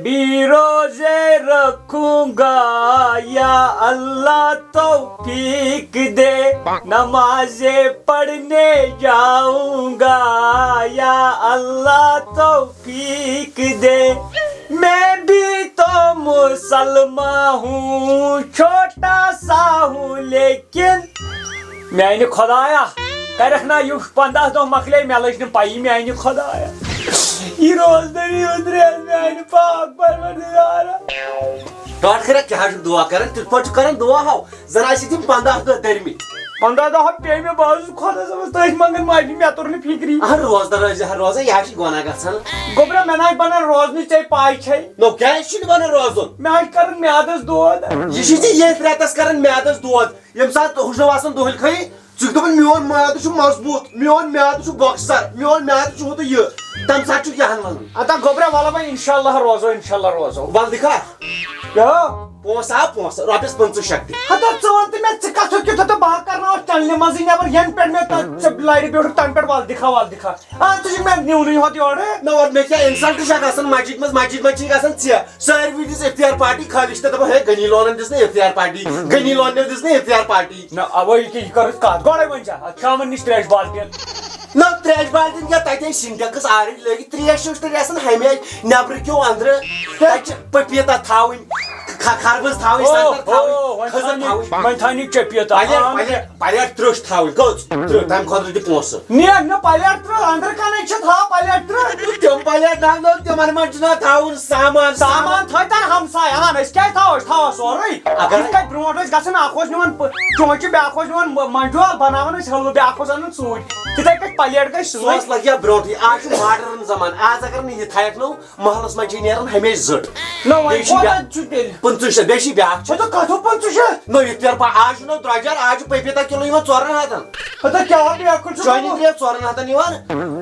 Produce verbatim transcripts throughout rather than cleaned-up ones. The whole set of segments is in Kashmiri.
بھی روزے رکھوں گا، یا اللہ توفیق دے، نمازیں پڑھنے جاؤں گا، یا اللہ توفیق دے۔ میں بھی تو مسلمان ہوں، چھوٹا سا ہوں لیکن، میانہِ خدایا، کرکھ نا یُتھ، پنٛداہ دۄہ مۄکلے، مےٚ لٔج نہٕ پَیی، میانہِ خدایا۔ یہِ روزدٔری أنٛدرِ میانہِ پاک پروردگارا۔ ڈاکٹر خیرا، کیٛاہ حظ چھُکھ دُعا کران؟ تِتھ پٲٹھۍ چھُ کران دُعا ہاو، زن آسہِ تِم پنٛداہ دۄہ دٔرمٕتۍ۔ پنٛداہ دۄہ پیٚیہِ مےٚ، بہٕ حظ چھُس خۄدا صٲبس تٔتھۍ منٛگان معٲفی، مےٚ توٚر نہٕ فِکری۔ اہن، روزدار ٲسۍ زِ ہا روزان، یہِ حظ چھِ گۄناہ گژھان۔ گوٚبرا، مےٚ نہ حظ بنان روزنٕچ ژےٚ پاے چھے۔ نو، کیٛازِ چھُنہٕ بنان روزُن؟ مےٚ حظ چھِ کران میادس دود۔ یہِ چھُے ژےٚ ییٚتھۍ رٮ۪تس کران میادس دود۔ ییٚمہِ ساتہٕ ہُہ چھُ آسان دۄہلۍ کھٔنِتھ، ژٕ چھُکھ دَپان، "میون میادٕ چھُ مضبوٗط، میون میادٕ چھُ بۄکسر، میون میادٕ چھُ ہُہ تہٕ یہِ۔" تَمہِ ساتہٕ چھُکھ یہِ ہن وَنان۔ اَدٕ ہا گوٚبرا، وَلہٕ وۄنۍ اِنشاء اللہ روزو، اِنشاء اللہ روزو۔ وَلہٕ دِکھا؟ کیٛاہ؟ پونٛسہٕ آو، پونٛسہٕ، رۄپیَس پٕنٛژٕہ شیٚتھ دِ۔ ہتا ژٕ وَن تہٕ مےٚ، ژٕ کَتھ ہیوٚتُکھ تہٕ بہٕ ہا کَرناوَتھ چَنلہِ منٛزٕے نٮ۪بَر، یَنہٕ پٮ۪ٹھ مےٚ تَتھ ژےٚ لَرِ بیوٗٹھُکھ، تَنہٕ پٮ۪ٹھ وَلہٕ دِکھا، وَلہٕ دِکھا۔ آ، ژٕ چھُکھ مےٚ نِونٕے ہوت یورٕ۔ نہ، اورٕ مےٚ کیٛاہ insult چھُکھ آسان، مسجد منٛز، مسجد منٛز چھِی آسان ژےٚ۔ ساروٕے دِژ افطار پارٹی، خٲلی چھِ دَپان، "ہے، غنی لونن دِژ نہٕ افطار پارٹی، غنی لونن دِژ نہٕ افطار پارٹی۔" نہ، اَوَے یہِ کیٛاہ، یہِ کَرُکھ کَتھ گۄڈَے وۄنۍ ژےٚ، اَتھ شامَن نِش ترٛیش بالٹیٖن۔ نہ، ترٛیش بالٹیٖن کیٛاہ، تَتہِ ٲسۍ سِنٹیکٕس آرٕچ لٲگِتھ، ترٛیش چھِ وٕچھتہٕ آسان ہَمیشہِ، نٮ۪برٕ کیو أنٛدرٕ۔ تَتہِ چھِ پٔپیٖتا تھاوٕنۍ، خ-، خربٕز تھاوٕنۍ، او، سنٛگتر تھاوٕنۍ، او، وۄنۍ کھٔزٕر تھاونہِ، تھاوٕنۍ۔ وۄنۍ تھاونہِ چپیٖتا۔ پَلیٹ، آن پَلیٹ، پَلیٹ ترٛوٚش تھاوٕنۍ، کٔژ؟ ترٛہ، تَمہِ خٲطرٕ دِ پونٛسہٕ۔ نیر نہٕ پلیٹ ترٛہ، أنٛدرٕ کنے چھِ تھاو پلیٹ ترٛہ۔ تِم پلیٹ نہ، نہ، تِمن منٛز چھُنہ تھاوُن سامان۔ سامان تھٲے تن ہمساے، اہن، أسۍ کیٛازِ تھاوو؟ أسۍ تھاوو سورُے۔ اگر یِتھ کٔنۍ برونٛٹھ ٲسۍ گژھان، اکھ اوس نِوان پ-، چونچہِ، بیٛاکھ اوس نِوان م-، منجول، بناوان ٲسۍ حلوٕ، بیٛاکھ اوس انان ژوٗنٛٹھۍ۔ تِتھے کٔنۍ پلیٹ گٔے سُہ سۭتۍ۔ اوس لگیا برونٛٹھٕے، آز چھُ ماڈرن زمانہٕ، آز اگر نہٕ یہِ تھایکھ نو، محلس منٛز چھِ نیران ہمیشہِ زٔٹ۔ نہ، وۄنۍ بیٚیہِ چھِ کوتاہ بیا-، چھُ تیٚلہِ؟ پٕنٛژٕہ شیٚتھ، بیٚیہِ چھِ بیٛاکھ چھِ۔ ہتا کتھو پٕنٛژٕہ شیٚتھ؟ نہ، یِتھ پٲٹھۍ پا-، آز چھُنہ درٛۄجر، آز چھُ پٔپیٖتا کِلوٗ یِوان ژورن ہتن۔ ہتا کیٛاہ بیٛاکھ چھُ چٲنی گوٚمُت؟ ترٛےٚ ژورن ہتن یِوان۔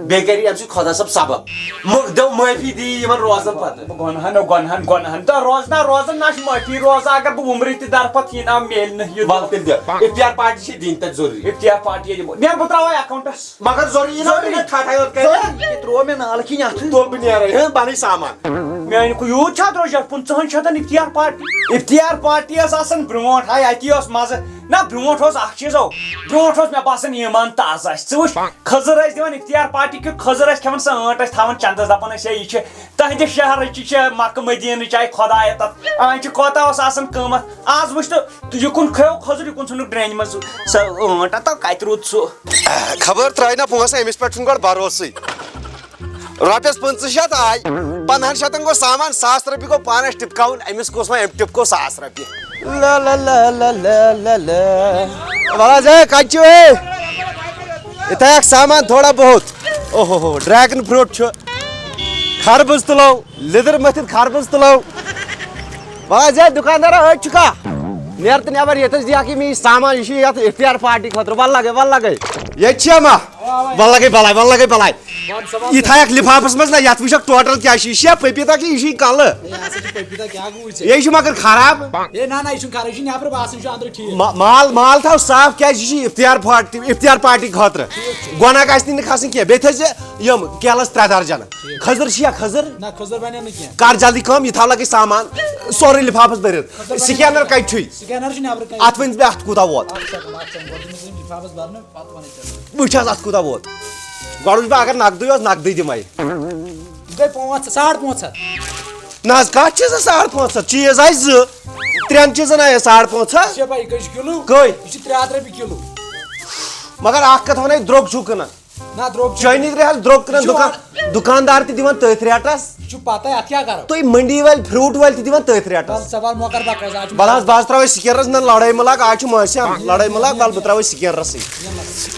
بیٚیہِ کَرِ اَمہِ سۭتۍ خۄدا صٲب سبب۔ مہٕ دِو معٲفی، دِیہِ یِمن روزن پتہٕ۔ گۄنہن، گۄنہن، گۄنہن۔ تہٕ روزنا، روزن نہ چھِ معٲفی روزان، اگر بہٕ عُمرٕے تہِ درٕ پتہٕ یہِ ناو میلہِ نہٕ یہِ۔ وَلہٕ تیٚلہِ دِ۔ افطار پارٹی چھِ دِنۍ تَتہِ ضروٗری۔ افطار پارٹی ییٚلہِ بہٕ، نیر بہٕ ترٛاوَے اکاونٹس۔ مگر ضروٗری یہِ ناو ضروٗری۔ مےٚ ٹھٹھے یوت کَرِ۔ ضروٗری۔ یہِ ترٛوو مےٚ نالہٕ کِنۍ اَتھٕ۔ تُل بہٕ نیرَے، ہہ، بَنٕے سامان۔ میٛانہِ کُ-، یوٗت چھا درٛوجر؟ پٕنٛژٕہَن شیٚتَن افطار پارٹی؟ افطار پارٹی ٲس آسان برٛونٛٹھ، ہاے، اَتی اوس مَزٕ۔ نہ، برٛونٛٹھ اوس اَکھ چیٖز، او، برٛونٛٹھ اوس مےٚ باسان ایٖمان تازٕ آسہِ۔ ژٕ وٕچھ، خٔزٕر ٲسۍ دِوان افطار پارٹی کیُتھ، خٔزٕر ٲسۍ کھٮ۪وان سٲنٛٹ، ٲسۍ تھاوان چندس، دَپان ٲسۍ، "ہے، یہِ چھِ تہنٛدِ شہرٕچ، یہِ چھِ مکہٕ مدیٖنٕچ، آے خۄدایا تَتھ۔" آے چھِ کوتاہ اوس آسان قۭمَتھ۔ آز وٕچھ تہٕ یہِ کُن کھیو خٔزٕر، یہِ کُن ژھُنُکھ ڈرٛینہِ منٛز۔ سُہ ٲنٛٹ، تَتھ کَتہِ روٗد سُہ؟ خبر ترٛایہِ نا پونٛسہٕ، أمِس پٮ۪ٹھ چھُنہٕ گۄڈٕ بھروسٕے۔ رۄپیَس پٕنٛژٕہ شیٚتھ آے، پنٛدہَن شیٚتَن گوٚو سامان، ساس رۄپیہِ گوٚو پانَس ٹِپکاوُن، أمِس کُس وۄنۍ أمۍ ٹِپکو ساس رۄپیہِ؟ لا لا لا لا لا لا لا۔ وَلہٕ حظ، ہے، کَتہِ چھِو، ہے؟ یہِ تھایَکھ سامان تھوڑا بہت۔ اوہ ہو ہو، dragon fruit چھُ۔ خربٕز تُلو، لیٚدٕر مٔتھِتھ خربٕز تُلو۔ وَلہٕ حظ، ہے، دُکاندارا، أتۍ چھُکھا؟ نیر تہٕ نٮ۪بر، ییٚتہِ حظ دِیَکھ یہِ مےٚ یہِ سامان، یہِ چھُ یَتھ افطار پارٹی خٲطرٕ۔ وَلہٕ لَگے، وَلہٕ لَگے۔ ییٚتہِ چھِ اما۔ وَلہٕ لَگے بَلاے، وَلہٕ لَگے بَلاے۔ وَن سا، وَن سا۔ یہِ تھایَکھ لِفافَس منٛز نا، یَتھ وٕچھَکھ ٹوٹل کیٛاہ چھُ۔ یہِ چھا پٔپیٖتا کِنہٕ یہِ چھُے کَلہٕ؟ ہے، یہِ ہسا چھُ پٔپیٖتا، کیٛاہ گوٚوُے ژےٚ؟ یے چھُ مگر خراب۔ ہے، نہ، نہ، یہِ چھُنہٕ خراب، یہِ چھُ نٮ۪برٕ باسان، یہِ چھُ أنٛدرٕ ٹھیٖک۔ ما-، مال، مال تھاو صاف، کیٛازِ یہِ چھُ افطار پارٹی، افطار پارٹی خٲطرٕ۔ ٹھیٖک چھُ۔ گۄناہ گژھِ نہٕ کھسٕنۍ کینٛہہ۔ بیٚیہِ تھٲیزِ یِم کیلَس ترٛےٚ درجن۔ ٹھیٖک۔ خٔزٕر چھِیا خٔزٕر؟ نہ، خٔزٕر بَنن نہٕ کینٛہہ۔ کر جلدی کٲم، یہِ تھاو لَگے سامان، سورُے لِفافَس بٔرِتھ۔ خٔزٕر بَنن سکینر نہٕ۔ کَتہِ چھُے؟ سکینر چھُ نٮ۪برٕ کَنہِ۔ اَتھ ؤنۍ زِ مےٚ، اَتھ کوٗتاہ ووت؟ اَکھ سیکنڈ، اَکھ سیکنڈ، گۄڈٕ دِمہٕ بہٕ تٔمِس لِفافَس بَرنہٕ، پَتہٕ وَنَے ژےٚ۔ وٕچھ حظ، اَتھ کوٗتاہ ووت؟ گۄڈٕ وٕچھ بہٕ، اگر نقدٕے اوس، نقدٕے دِمَے۔ یہِ گٔے پانٛژھ، ساڑ پانٛژھ ہَتھ۔ نہ حظ، کَتھ چیٖزَس ساڑ پانٛژھ ہَتھ؟ چیٖز آسہِ زٕ، ترٛٮ۪ن چیٖزَن آیہِ ساڑ پانٛژھ ہَتھ۔ ژےٚ چھےٚ پَے، یہِ کٔہۍ چھُ کِلوٗ؟ کٔہۍ؟ یہِ چھُ ترٛےٚ ہَتھ رۄپیہِ کِلوٗ۔ مگر اَکھ کَتھ وَنَے، درٛوٚگ چھُو کٕنان۔ نہ، درٛوٚگ چھُ۔ چٲنی تہِ حظ درٛوٚگ کٕنان، یہِ چھُ دُکان-، وَن-، دُکاندار تہِ دِوان تٔتھۍ ریٹَس۔ یہِ چھُ پَتَے، اَتھ کیٛاہ کَرو؟ تُہۍ مٔنڈی وٲلۍ، فروٹ وٲلۍ تہِ دِوان تٔتھۍ ریٹَس۔ وَلہٕ ژٕ وَل مۄکَر بَکواس، آز چھُ وَلہٕ حظ، بہٕ حظ ترٛاوَے سِکینَرَس، نہ لَڑٲے مہٕ لاگ، آز چھُ مٲنٛسہِ ہَم، لَڑٲے مہٕ لاگ، وَلہٕ بہٕ ترٛاوَے سِکینَرَسٕے۔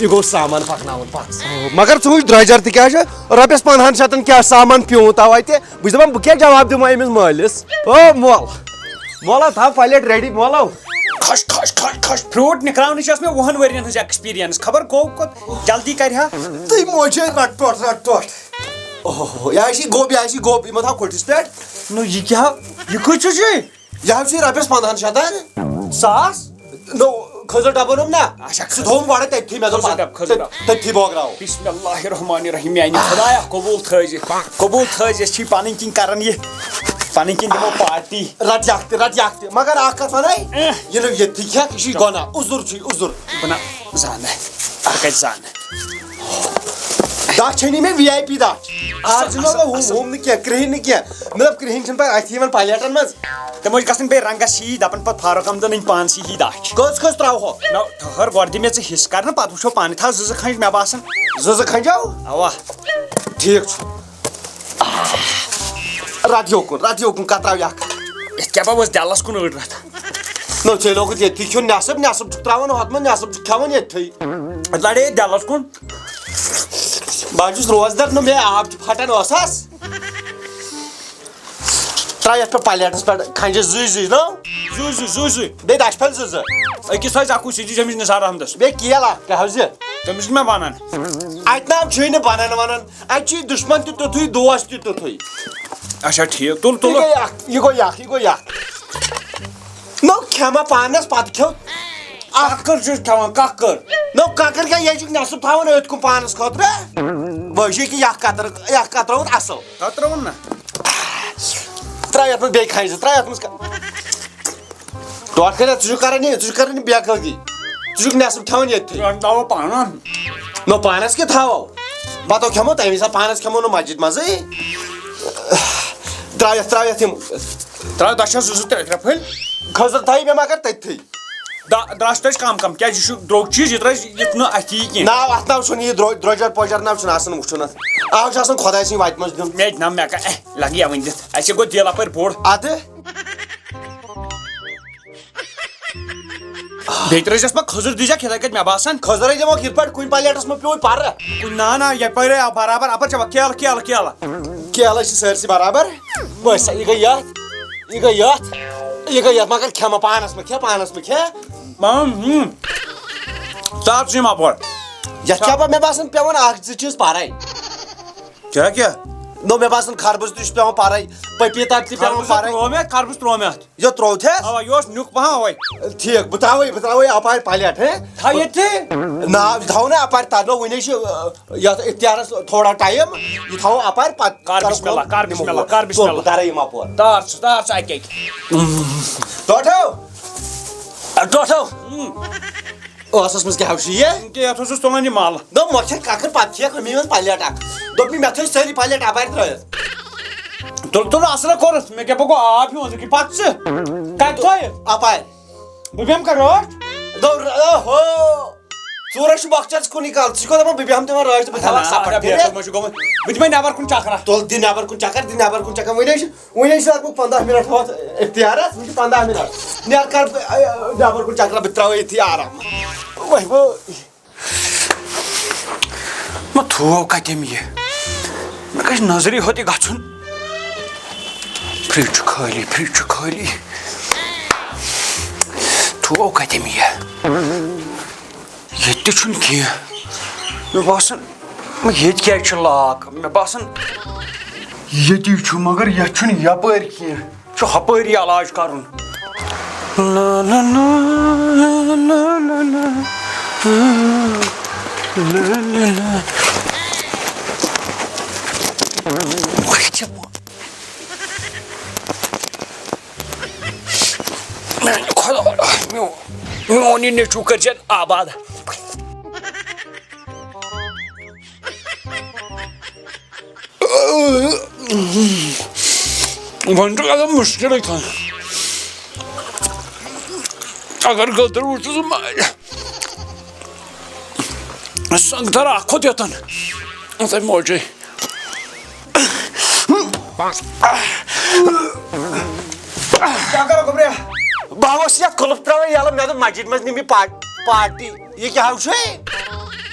یہِ گوٚو سامان پَکناوُن، پَک۔ مگر ژٕ وٕچھ درٛۄجَر تہِ کیٛاہ چھُ، رۄپیَس پنٛدہَن شیٚتَن کیٛاہ سامان پیوٗنٛت آو اَتہِ، بہٕ چھُس دَپان، بہٕ کیٛاہ جواب دِمہٕ أمِس مٲلِس؟ او مول، مولو، تھاو پلیٹ ریڈی، مولو۔ کھش، کھش، کھش، کھش۔ فروٹ نِکراونٕچ ٲس مےٚ وُہَن ؤرین ہٕنٛز ایکسپیرینس۔ خبر گوٚو کوٚت، جلدی کرِ ہا۔ تُہۍ موجے رٹ ٹوٹھ، رٹ ٹوٹھ۔ اوہ، یہِ حظ چھِ گوٚب، یہِ حظ چھِ گوٚب، یہِ مہ تھاو کھوٚٹھِس پٮ۪ٹھ۔ نو، یہِ کیٛاہ؟ یہِ کۭتِس چھُے؟ یہِ حظ چھِ رۄپیَس پنٛدہَن شیٚتَن۔ ساس؟ نو، کھٔزٕر ڈبہٕ اوٚنُم نا۔ اچھا، سُہ تھوٚوُم گۄڈَے تٔتھی، مےٚ دوٚپ، کھٔزٕر ڈبہٕ، کھٔزٕر تٔتھۍ، ڈبہٕ۔ تٔتھی بٲگراوو۔ بسم اللہ الرحمن الرحیم، میانہِ خدایا، قبول تھٲیزِ، قبول تھٲیزِ، أسۍ چھِ پنٕنۍ کِنۍ کران یہِ۔ پنٕنۍ کِنۍ دِمو پارٹی۔ رٹ یکھ تہِ، رٹ یکھ تہِ۔ مگر اکھ کتھ ونَے، اہ۔ یہِ نہٕ ییٚتہِ تہِ کھٮ۪کھ، یہِ چھُے گۄناہ۔ عُذُر چھُے، عُذُر۔ بہٕ نہ زانہٕ۔ بہٕ کتہِ زانہٕ؟ دَچھ چھے نہٕ مےٚ وی آی پی دَچھ۔ آز چھُنہٕ مطلب ہُم، ہُم نہٕ کینٛہہ، کرٛہِنۍ نہٕ کینٛہہ۔ مطلب کرٛہِنۍ چھِنہٕ پتہٕ اَتھِ یِوان پلیٹن منٛز۔ تِم ٲسۍ گژھان بیٚیہِ رنٛگس ہی، دپان پتہٕ فاروق احمدن أنۍ پانسٕے ہی دَچھ۔ کٔژ کٔژ ترٛاوہوکھ؟ نہ، ٹھٔہر، گۄڈٕ دِ مےٚ ژٕ حصہٕ کر نہٕ، پتہٕ وٕچھو پانہٕ۔ تھاو زٕ زٕ کھنٛج، مےٚ باسان۔ زٕ زٕ کھنٛجو؟ اوا۔ ٹھیٖک چھُ۔ رٹ یوکُن، رٹ یوکُن، کتراو یکھ۔ یتھ کیٛاہ بہ اوس دٮ۪لس کُن أڑ رتھ۔ نو، ژےٚ لوگُتھ ییٚتھی کھیوٚن نٮ۪صٕب، نٮ۪صٕب چھُکھ تراوان ہۄتھ منٛز، نٮ۪صٕب چھُکھ کھٮ۪وان ییٚتھٕے۔ لڑے دٮ۪لس کُن۔ بہٕ حظ چھُس روزدر، نہ مےٚ آب تہِ پھٹان اوسس۔ تراو یتھ پٮ۪ٹھ پلیٹس پٮ۪ٹھ کھنجہِ زٕے زٕے، نو۔ زٕے زٕے، زٕے زٕے۔ بیٚیہِ دَچھِ پھلۍ زٕ زٕ۔ أکِس تھٲیزِ اکُے، سُہ دِژ أمِس نثار احمدس۔ بیٚیہِ کیل اکھ، کیٛاہ حظ یہِ؟ تٔمِس چھُ مےٚ ونان۔ اتہِ نہ چھُے نہٕ بنان ونان۔ اتہِ چھُے دُشمن تہِ تیُتھُے، دوس تہِ تیُتھُے۔ اچھا، ٹھیٖک۔ تُل، تُل۔ یہِ گوٚو یکھ، یہِ گوٚو یکھ، یہِ گوٚو یکھ۔ نو، کھٮ۪مہ پانس، پتہٕ کھیوٚو۔ ککر چھُس کھٮ۪وان، ککر۔ نو، ککر کیٛاہ، یہِ چھُکھ نٮ۪صٕب تھاوان أتھۍ کُن پانس خٲطرٕ۔ وۄنۍ چھُ یہِ کہِ یکھ کتر، یکھ کترٲوٕتھ اصٕل۔ کترٲوُن نہ۔ ترٛاو یتھ منٛز بیٚیہِ کھنٛجہِ زٕ، ترٛاو یتھ منٛز۔ ٹوٹھ کٔرِتھ، ژٕ چھُکھ کران یہِ، ژٕ چھُکھ کران یہِ بے غٲدی۔ ژٕ چھُکھ نٮ۪صٕب کھٮ۪وان ییٚتھٕے۔ وۄنۍ تھاوو پانَن۔ نو پانَس کیٛاہ تھاوو؟ بَتو کھٮ۪مو تَمہِ ساتہٕ، پانَس کھٮ۪مو نہٕ مسجد منٛزٕے۔ ترٛاو یَتھ، ترٛاو یَتھ یِم۔ ترٛاو دَچھَس زٕ زٕ ترٛےٚ ترٛےٚ پھٔلۍ۔ کھٔزٕر تھٲیِو مےٚ مگر تٔتھٕے۔ دَ-، درٛس ترٛٲوِزِ کَم کَم، کیٛازِ یہِ چھُ درٛوٚگ چیٖز، یہِ ترٛٲوِزِ یُتھ نہٕ اَتھِ یی کینٛہہ۔ ناو اَتھ ناو چھُنہٕ یہِ درٛو-، درٛوجَر پوجَر ناو چھُنہٕ آسان وٕچھُن اَتھ۔ آو چھُ آسان خۄداے سٕنٛدِ وَتہِ منٛز دیُن۔ مےٚ نہ، مےٚ کَ-، اے، لَگہِ یَوٕنۍ دِتھ۔ اَسہِ گوٚو دِل اَپٲرۍ بوٚڑ۔ اَدٕ؟ بیٚیہِ ترٛٲوزٮ۪س ما کھٔزٕر دیٖزٮ۪کھ یِتھَے کٲٹھۍ مےٚ باسان۔ کھٔزٕرَے دِموکھ یِتھ پٲٹھۍ، کُنہِ پلیٹَس منٛز پیوٚو پَرٕ۔ کُنہِ، نہ، نہ، یَپٲرۍ آو برابر، اَپٲرۍ چھےٚ وۄنۍ کیلہٕ، کیلہٕ، کیلہٕ۔ کیلہٕ چھِ سٲرسٕے برابر۔ وٕچھ سا، یہِ گٔے یَتھ، یہِ گٔے یَتھ، یہِ گٔے یَتھ، مگر کھٮ۪مہٕ پانَس مہ کھےٚ، پانَس مہ کھےٚ۔ اۭں، اۭں۔ ژٕ اَژ یِم اَپٲرۍ۔ یَتھ کیٛاہ پَتہٕ مےٚ باسان پٮ۪وان اَکھ زٕ چیٖز پَرَے۔ کیٛاہ، کیٛاہ؟ نو، مےٚ باسان خربٕز تہِ چھُ پٮ۪وان پَرَے، پٔپیٖتا تہِ پٮ۪وان خربٕز پَرَے۔ ترٛوو مےٚ، خربٕز ترٛوو مےٚ اَتھ۔ یہِ ترٛوو تھے؟ اَوا، یہِ اوس نیُک پَہَم اَوَے۔ ٹھیٖک، بہٕ تھاوَے، بہٕ ترٛاوَے اَپارِ پَلیٹ، ہے؟ تھاو ییٚتہِ۔ نہ، یہِ تھاوَو نہ اَپارِ، تَتھ نہ وٕنے چھِ، یَتھ اِختیارَس تھوڑا ٹایم، یہِ تھاوَو اَپارِ، پَتہٕ کَر کَرو بسم اللہ، کٲم، کَر نِمو بسم اللہ، بہٕ۔ کَر بسم تُل، اللہ۔ بہٕ تَرَے یِم اَپور۔ تار ژٕ، تار ژٕ اَکہِ اَکہِ۔ ٹوٹھو! ٹوٹھو! ٲسَس منٛز کیٛاہ چھُ یہِ؟ کہِ یَتھ اوسُس تُلان یہِ مَل۔ نہ، مۄکھ چھَکھ کَکٕر، پَتہٕ کھیٚکھ أمی منٛز پَلیٹ اَکھ۔ دوٚپمَے، مےٚ تھٲے سٲری پَلیٹ اَپارِ ترٛٲیِتھ۔ تُل، تُل، اَصٕل کوٚرُتھ۔ مےٚ کیٛاہ، بہٕ گوٚو آب ہیوٗ، ژٕ کہِ پَتہٕ ژٕ؟ کَتہِ تھٲیِتھ؟ اَپارِ۔ بہٕ بیٚہمہٕ کَر رٲچھ؟ دوٚپ، اوہو! ژوٗرَس چھُ بۄکچَس کُنُے کَل۔ ژٕ چھُکھ دَپان، بہٕ بیٚہمہٕ تِمَن رٲچھ تہٕ بہٕ تھاوَکھ نہ، سَپَر نہ، کٔرِتھ۔ بیٹھک ما چھُ گوٚمُت؟ بہٕ دِمَے نٮ۪بَر کُن چَکرا۔ تُل، دِ نٮ۪بَر کُن چَکر، دِ نٮ۪بَر کُن چَکر۔ وۄنۍ حظ چھِ، وۄنۍ حظ چھِ لگ بگ پنٛداہ مِنَٹ ہۄتھ اِختیارَس، وۄنۍ چھِ پنٛداہ مِنَٹ۔ نیر کر، اے، اے، نٮ۪بر کُن چکرا، بہٕ ترٛاوٕ ییٚتھی آرام۔ وۄنۍ بہٕ ما تھوو کتٮ۪م یہِ؟ مےٚ گژھِ نظرِ ہوٚتہِ گژھُن۔ فرج چھُ خٲلی، فرج چھُ خٲلی۔ تھوو کتٮ۪م یہِ؟ ییٚتہِ تہِ چھُنہٕ کینٛہہ۔ مےٚ باسان، ییٚتہِ کیٛازِ چھُ لاک؟ مےٚ باسان، ییٚتی چھُ، مگر یَتھ چھُنہٕ یَپٲرۍ کینٛہہ۔ چھُ ہُپٲری علاج کَرُن۔ لا لا لا، لا لا لا، لا لا لا۔ میانہِ خۄدایا، میون، میون یہِ نیٚچوٗ کٔرۍزٮ۪ن آباد۔ وۄنۍ چھُ گژھان مُشکِلٕے کانٛہہ۔ اگر گٔدٕر وٕچھُس بہٕ مارِ۔ سنٛگتر اکھ کھوٚت یوٚتن۔ ژےٚ موجے۔ کیٛاہ کرو گوٚبریا؟ بہٕ اوسُس یتھ قُلُف ترٛاوان یَلہٕ، مےٚ دوٚپ مسجد منٛز نِم یہِ پا-، پارٹی۔ یہِ کیٛاہ ہو چھُے؟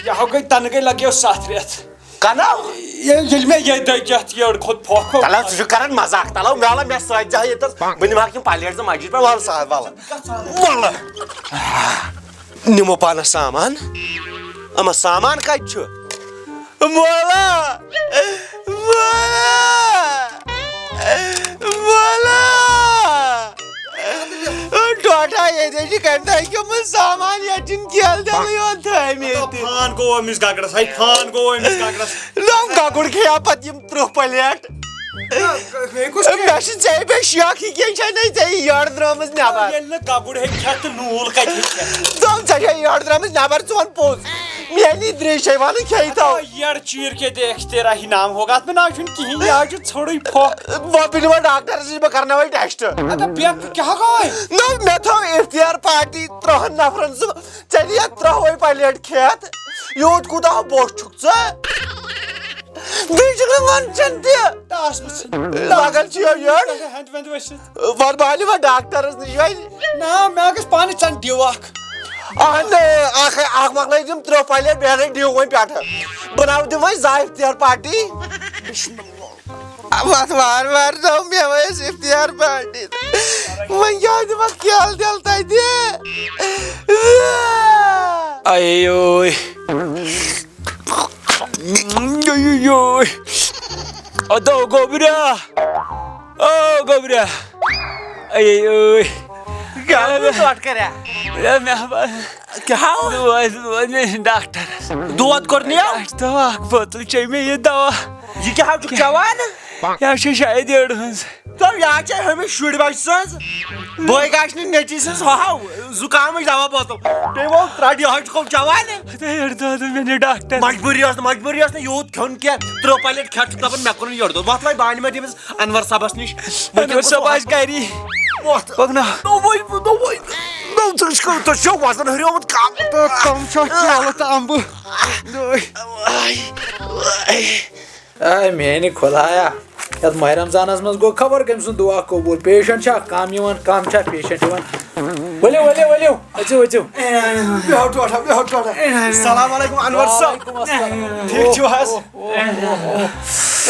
یہِ ہو گٔے تنہٕ گٔے لگیو ستھ رٮ۪تھ۔ کنو؟ ییٚلہِ، ییٚلہِ مےٚ یہِ دٔگۍ یتھ یٔڈ کھوٚت پھۄکھ۔ تلو، ژٕ چھُکھ کران مزاق۔ تلو، مےٚ وَلہٕ، مےٚ سۭتۍ زاہ ییٚتس۔ بہٕ نِمہٕ ہاکھ یِم پلیٹ زٕ مسجد پٮ۪ٹھ، وَلہٕ سا، وَلہٕ۔ وَلہٕ۔ نِمو پانس سامان۔ اما سامان کتہِ چھُ؟ مولا! مولا! مولا! ٹوٹھا ییٚتہِ چھِ کَمہِ دۄہ کیوٚمُت سامان، یَتھ چھِنہٕ کیل تیلٕے یوت تھٲومٕتۍ۔ فان گوٚو أمِس گگرس، ہے، فان گوٚو أمِس گگرس۔ نہ، گگُر کھیٚیا پتہٕ یِم ترٕٛہ پلیٹ۔ مےٚ کُس مےٚ چھِ ژےٚ پٮ۪ٹھ شک، یہِ کیٛاہ چھےٚ نَے ژےٚ یہِ یٔڈ درٛامٕژ نٮ۪بر؟ ییٚلہِ نہٕ گگُر ہیٚکہِ کھٮ۪تھ تہٕ نوٗل کَتہِ ہیٚکہِ کھٮ۪تھ؟ دوٚپُن، ژےٚ چھےٚ یٔڈ درٛامٕژ نٮ۪بر، ژٕ وَن پوٚز۔ میٛانی درٛے چھے وَنہٕ کھیٚیہِ تو۔ یٔڈ چیٖر کے دیکھ تیرا ہی نام ہوگا، اَتھ مےٚ ناو چھُنہٕ کِہیٖنۍ، یہِ حظ چھُ ژھوٚرُے پھۄکھ۔ وۄنۍ بِلہِ وۄنۍ ڈاکٹرس نِش، بہٕ کرناوَے ٹٮ۪سٹ۔ اَدٕ بیٚیہِ کیٛاہ گوٚو؟ نہ، مےٚ تھٲو اِفتار پارٹی ترٛہَن نفرَن، ژٕ ژےٚ نِیَتھ ترٛہوَے پلیٹ کھٮ۪تھ، یوٗت کوٗتاہ بوٚڑ چھُکھ ژٕ؟ بیٚیہِ چھُکھ نہٕ وَنچَن تہِ۔ ٹاس وٕچھ۔ لگان چھِ یہِ یٔڈ۔ ہَنٛدِ منٛدِ ؤسِتھ۔ وَن بہٕ اَنہٕ وۄنۍ ڈاکٹرَس نِش وۄنۍ۔ نہ، مےٚ گژھِ پانہٕ ژَن ڈِو اَکھ۔ اَہَن، اَکھ، اَکھ مۄکلٲیِتھ یِم ترٛوٚ پلیٹ، بیٚیہِ اَنَے ڈِو وۄنۍ پٮ۪ٹھٕ۔ بہٕ ناو دِمہٕ وۄنۍ زاہد تِہر پارٹی۔ وَتھ وارٕ وارٕ تھاو مےٚ وۄنۍ ٲسۍ اِفتار پارٹی۔ وۄنۍ کیٛاہ دِمَکھ کیل تیل تَتہِ؟ اَیے یوے۔ اَیے یوے۔ اَدٕ گوٚبرا۔ او گوٚبرا۔ اَیے یوے۔ کیٛاہ گوٚو ژوٚٹ کَریا؟ ہے مےٚ ہا کیٛاہ ہاو؟ دود، دود، مےٚ چھُ ڈاکٹرس۔ دود کوٚر نِیو؟ اَسہِ دوٚپ اکھ بٲتل چیٚیہِ مےٚ یہِ دوا۔ یہِ کیٛاہ ہاو چھُکھ چٮ۪وان؟ یہِ ہا چھِ شاید یٔڈ ہٕنٛز۔ تہٕ یہِ ہا چھِ ہُمِس شُرۍ بچہٕ سٕنٛز۔ بٲے گژھِ نہٕ نیٚچی سٕنٛز ہۄ ہاو زُکامٕچ دوا بٲتل۔ بیٚیہِ ووٚن ترٛٹھ یہِ ہا چھُکھ چٮ۪وان۔ تہٕ یٔڈ دود مےٚ نِیو ڈاکٹر۔ مجبوٗری ٲس نہٕ، مجبوٗری ٲس نہٕ یوٗت کھیوٚن کینٛہہ۔ ترٛوٚ پلیٹ کھٮ۪تھ چھُکھ دپان مےٚ کوٚرُن یٔڈ دود۔ وۄتھ وۄنۍ بانہِ منٛز ییٚمِس انور صٲبس نِش۔ انور صٲب آسہِ گری۔ وۄتھ۔ پکناو۔ نوٚوُے، نوٚوُے۔ نوٚو، ژٕ چھُکھ، تۄہہِ چھُو وزن ہُریومُت کم۔ تہٕ کم چھا کیلہٕ تہٕ امبہٕ؟ اے میانہِ خدایا، یتھ ماہِ رمضانس منٛز گوٚو خبر کٔمۍ سُنٛد دعا قبوٗل۔ پیشنٹ چھا کم یِوان، کم چھا پیشنٹ یِوان؟ ؤلِو، ؤلِو، ؤلِو، أژِو، أژِو۔ بیٚہو ٹوٹھا، بیٚہو ٹوٹھا۔ السلام علیکم انور صٲب۔ وعلیکم السلام۔ ٹھیٖک چھِو حظ؟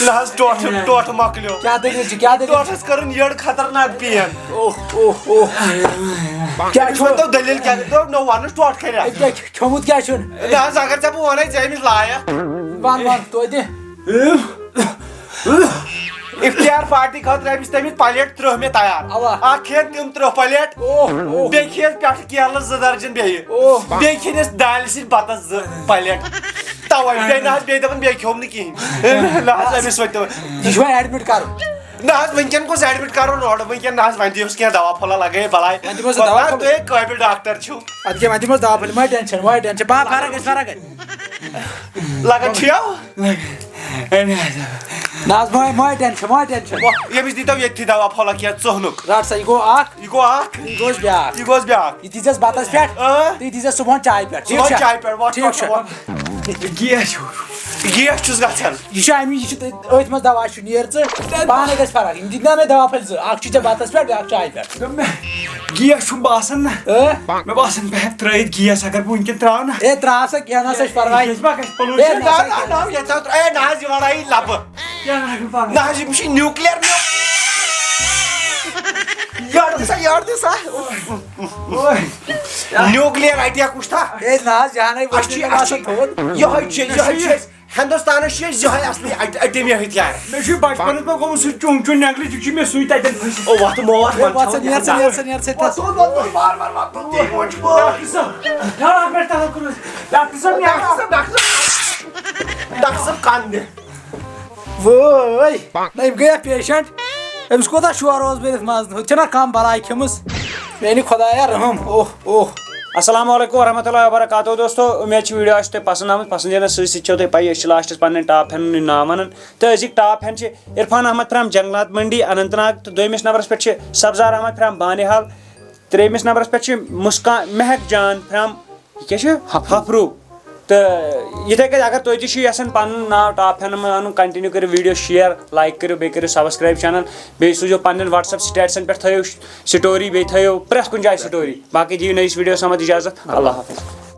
نہ حظ، ٹوٹھ، ٹوٹھ مۄکلیو۔ کیٛاہ دٔلیٖل چھِ؟ کیٛاہ دٔلیٖل؟ ٹوٹھس کٔرٕن یٔڈ خطرناک پین۔ اوہ، اوہ، اوہ۔ کیٛاہ أمِس چھُ؟ ؤنۍ تو دٔلیٖل کیٛاہ؟ دوٚپ، نہ وَنُس ٹوٹھ کَرِ۔ ہے، کیٛاہ کھیوٚمُت کیٛاہ چھُن؟ نہ حظ، اگر ژےٚ بہٕ وَنَے، ژےٚ أمِس لایق۔ وَن، وَن، توتہِ۔ اِفتار پارٹی خٲطرٕ أمِس تٔمِس پلیٹ ترٛہ مےٚ تیار۔ اَوا۔ اَکھ کھٮ۪ن تِم ترٛہ پلیٹ۔ اوہ، اوہ۔ بیٚیہِ کھٮ۪ن پٮ۪ٹھٕ کیلہٕ زٕ درجن بیٚیہِ۔ اوہ۔ بیٚیہِ کھٮ۪ن اَسہِ دالہِ سۭتۍ بَتَس زٕ پلیٹ۔ تَوَے، بیٚیہِ نہ حظ، بیٚیہِ دَپان بیٚیہِ کھیوٚم نہٕ کِہیٖنۍ۔ نہ حظ، أمِس ؤنۍ تو۔ یہِ چھُ وۄنۍ admit کَرُن۔ نہ حظ، وٕنکٮ۪ن کُس admit کَرُن اورٕ؟ وٕنکٮ۪ن نہ حظ، وۄنۍ دِیوس کینٛہہ دوا پھوٚلہ لَگٲیِتھ بَلاے۔ وۄنۍ دِموس دوا نہ، پھوٚلہ۔ تُہۍ ہے قٲبِل ڈاکٹر چھِو۔ اَدٕ کیٛاہ، وۄنۍ دِموس دوا پھوٚلہ، مہ ٹٮ۪نشَن، مہ ٹٮ۪نشَن، بہٕ ہا فرق گژھِ، فرق گژھِ۔ لَگان چھِو؟ نہ حظ، مہ، مہ ٹٮ۪نشَن، مہ ٹٮ۪نشَن۔ ییٚمِس دیٖتو ییٚتھی دوا پھوٚلہ کینٛہہ ژوٚہنُک۔ رَٹ سا، یہِ گوٚو اَکھ۔ یہِ گوٚو اَکھ۔ یہِ گوٚو بیٛاکھ۔ یہِ گوٚو بیٛاکھ۔ یہِ دیٖزٮ۪س بَتَس پٮ۪ٹھ، اۭں۔ تہٕ یہِ دیٖزٮ۪س صُبحن چایہِ پٮ۪ٹھ۔ ٹھیٖک صُبحن چھا؟ چایہِ پٮ۪ٹھ، وۄتھ، ٹھیٖک وۄتھ، چھُ۔ وۄتھ۔ گیس چھُ۔ گیس چھُس گژھان۔ یہِ چھُ اَمی، یہِ چھُ تٔتھۍ، أتھۍ منٛز دوا چھُ، نیر ژٕ۔ پانَے گژھِ فرق۔ یِم دِتۍ نا مےٚ دوا پھٔلۍ زٕ۔ اَکھ چھُ ژےٚ بَتَس پٮ۪ٹھ، بیٛاکھ چایہِ پٮ۪ٹھ۔ دوٚپ مےٚ، گیس چھُم باسان نہ۔ اۭں؟ مےٚ باسان بہٕ ہٮ۪کہٕ ترٛٲیِتھ گیس، اگر بہٕ وٕنکٮ۪ن ترٛاوٕ نہ۔ ہے، ترٛاو سا، کینٛہہ نہ سا چھُ پَرواے۔ ییٚتہِ ما گژھِ pollution؟ ہے، نہ، نہ، نہ، ییٚتہِ تھاو ترٛٲ-، ہے، نہ حظ، یہِ وَڑا یی لَبہٕ۔ کیٛاہ نہ حظ چھُ پَرواے؟ نہ حظ، یِم چھِ nuclear مےٚ۔ یورٕ دِ سا، یورٕ دِ سا۔ اوے۔ Nuclear attack وٕچھ تھا؟ ہے، نہ حظ، یہِ ہَنَے اَسہِ چھُ، وٕچھ اَسہِ مےٚ چھُ، باسان تھوٚد۔ یِہوٚے چھِ، یِہوٚے چھِ أسۍ، ہِندُستانَس چھِ أسۍ یِہوٚے اَصلی اَٹ-، اَٹَمی ہتھیار۔ مےٚ چھُ بچپنس منٛز گوٚمُت سُہ چوٚن چوٚن نٮ۪نٛگلہٕ، یہِ چھُ مےٚ سُے تَتٮ۪ن پھٔسِتھ۔ او، وۄتھ تہٕ مو وۄتھ، ہے، وۄتھ سا، نیر سا، نیر سا، نیر سا، تَتھ۔ وۄتھ، وۄتھ، وۄتھ، وار، وار، وار، تُل، تُل، تُل، تُل۔ ڈاکٹر صٲب، ڈاکٹر صٲب، ڈاکٹر صٲب، ڈاکٹر صٲب، کَن دِ۔ وٲے، نہ، یِم گٔیا patient۔ أمِس کوٗتاہ شور اوس بٔرِتھ منٛز، ہُتہِ چھَنہ کَم بَلاے کھٔمٕژ۔ میٛانہِ خۄدایا رحم، اوہ، اوہ۔ السلام علیکم ورحمۃ اللہ وبرکاتہ دوستو، اُمید چھِ video آسہِ تۄہہِ پسنٛد آمٕژ۔ پسنٛد یِنَس سۭتۍ سۭتۍ چھو تۄہہِ پَیی، أسۍ چھِ lastس پنٛنٮ۪ن top fanن ہُنٛد ناو وَنان۔ تہٕ أزِکۍ top fan چھِ عرفان احمد from جنگلات منڈی اننت ناگ، تہٕ دوٚیمِس نمبرَس پٮ۪ٹھ چھِ سبزار احمد from بانِہال، ترٛیٚیِمِس نمبرَس پٮ۪ٹھ چھِ مسکان مہک جان from، یہِ کیٛاہ چھُ؟ ہَپھ۔ ہَپھروٗ۔ تہٕ یِتھَے کٔنۍ اگر تُہۍ تہِ چھِو یَژھان پَنُن ناو top fanن منٛز اَنُن، continue کٔرِو video share، like کٔرِو، بیٚیہِ کٔرِو subscribe channel، بیٚیہِ سوٗزِو پنٛنٮ۪ن WhatsApp statusن پٮ۪ٹھ، تھٲیِو story، بیٚیہِ تھٲیِو پرٛٮ۪تھ کُنہِ جایہِ story۔ باقٕے دِیِو نٔیِس videoس تامَتھ اِجازت۔ اللہ حافظ۔